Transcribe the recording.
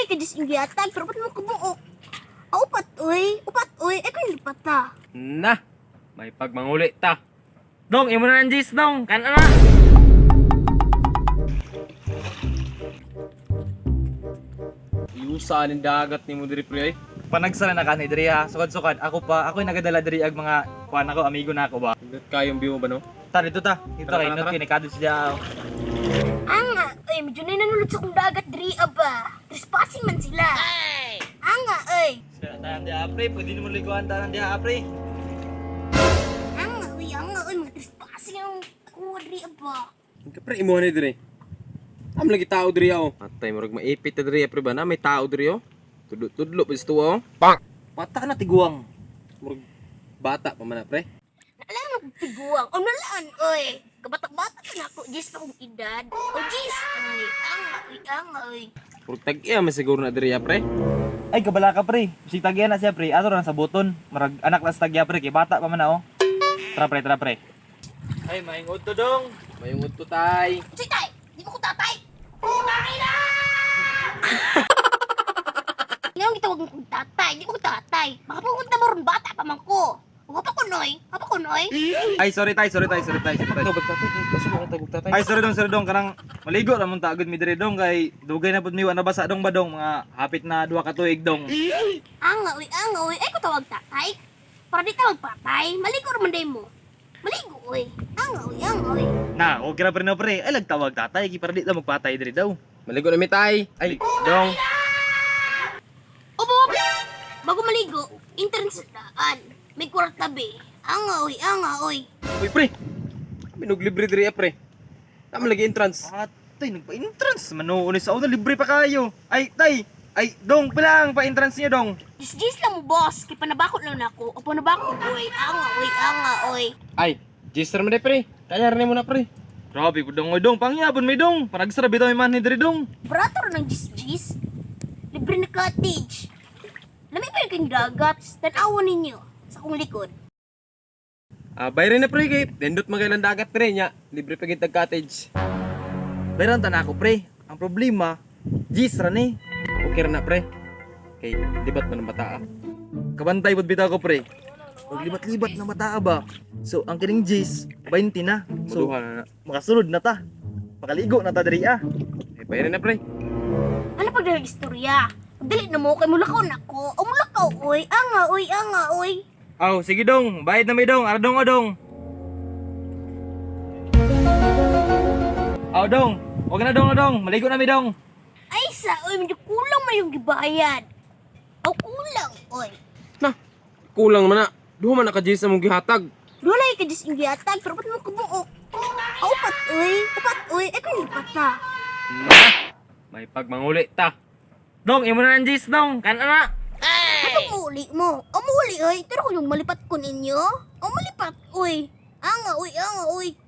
Wala ka Diyos yung gihatag, pero ba't mo kabuok? Ah, upat, uy. Upat, uy. Ay, kung lipat ta. Na, may pagmanguli ta. Dong, imo na ang Jis, dong. Kan na. Iusa ning dagat nimo diri, pre, ay. Panagsara na kani diri ha. Sukad-sukad. Ako pa, ako'y nagadala diri ag mga kuan ako, amigo na ako ba. Nindot kayong view mo ba, no? Ta dito ta. Dito Tara, kay tara, not tara. kinikado siya. Anga, uy, medyo na nanulod sa kong dagat diri, aba. Trespassing man sila. Ay! Anga, uy. Sira tayo diha, pre. Pwede nimo liguan tanan diha, pre. Anga, uy, anga, uy. Mga trespassing ang kuha diri, aba. Ka pre, imuha ni diri. Am lagi tao diri oh. Atay murag maipit ta diri, pre, ba na may tao diri oh. Tudlo-tudlo pa sa tuwa oh. Pata na tiguang. Murag bata pa man na, pre. Naalaan mo kong tiguang. O nalaan, uy. Kabatak-bata ka na ako. Jis pa kong edad. O, Jis. Uy, anga, uy, anga, uy. Murag tag-iya man siguro na diri, ah, pre. Ay kabala ka, pre. Bisig tagya na siya, pre. Ato ra sa buton. Marag anak na sa tagya, pre, kay bata pa man na oh. Tara, pre, tara, pre. Ay, maingod to, dong. Mayungot to tay. Sige, tay. Di mo ko tatay. Putang ina! Ngayon gitawag mo kong tatay. Di mo ko tatay. Baka pupunta mo ron bata pa man ko. Huwag pa ko, noy. Huwag pa ko, noy. Ay, sorry tay, sorry tay, sorry tay, sorry tay. Tawag tatay, kaso mo tawag tatay. Ay, sorry dong, kanang maligo ra man ta agad mi diri dong kay dugay na pud mi wa nabasa dong ba dong, mga hapit na 2 ka tuig dong. Anga, uy, anga, uy. Ay, ko tawag tatay. Para di tawag patay. Maligo raman day mo. Maligo, uy. Anga, uy, anga, uy. Na, okay ra pre no pre. Ay lagtawag tatay, kay para di ta magpatay diri daw. Maligo na mi tay. Ay, dong. Opo, bago maligo, entrance sa daan. May kwarta be. Anga, uy, anga, uy. Uy, pre. Minuglibre diri, ah, pre. Tama lagi entrance. Atay, nagpa-entrance man noon sa una libre pa kayo. Ay, tay. Ay, dong, pila ang pa-entrance niyo dong? Jis-jis lang mo, boss. Kay panabakot lang na ako. O panabakot, uy. Anga, uy, anga, uy. Ay, register mo na, pre. Kaya rin mo na, pre. Grabe pud dong, oy dong, pangyabon may dong. Panagsara bitaw may man ni diri dong. Barato rin ng jis-jis. Libre na cottage. Lamig pa yung kayong dagat. Tanawan ninyo sa akong likod. Ah, bayrin na, pre, kay dindot magay ng dagat pre nya. Libre pa gitag cottage. Bayran ta na ako pre. Ang problema, Gis ra ni. Okay ra na, pre. Kay libat man ang bata ah. Kabantay pud bitaw ko pre. Maglibat-libat na bata ba. So ang kining Gis, 20 na. So Muduha na na. makasulod na ta. Makaligo na ta diri ah. Eh, bayarin na, pre. Ano pag istorya? Dali na mo kay mulakaw na ko. O mulakaw, uy. Anga, uy, anga, uy. Aw, sige dong, bayad na may dong, ara dong o dong. Aw dong, wag na dong o dong, maligo na mi dong. Ay sa, uy, medyo kulang man yung gibayad. O kulang, uy. Na, kulang man na. Duha man naka sa mong gihatag. Wala ka Diyos yung gihatag, pero ba't mo kabuok? O, upat, uy. Upat, uy. Ay, kung lipat na. Na, may pagmanguli ta. Dong, imo na ang Gis dong, kan na. Ano muli mo? O muli, uy. Pero kung yung malipat ko ninyo. O malipat, uy. Anga, uy, anga, uy.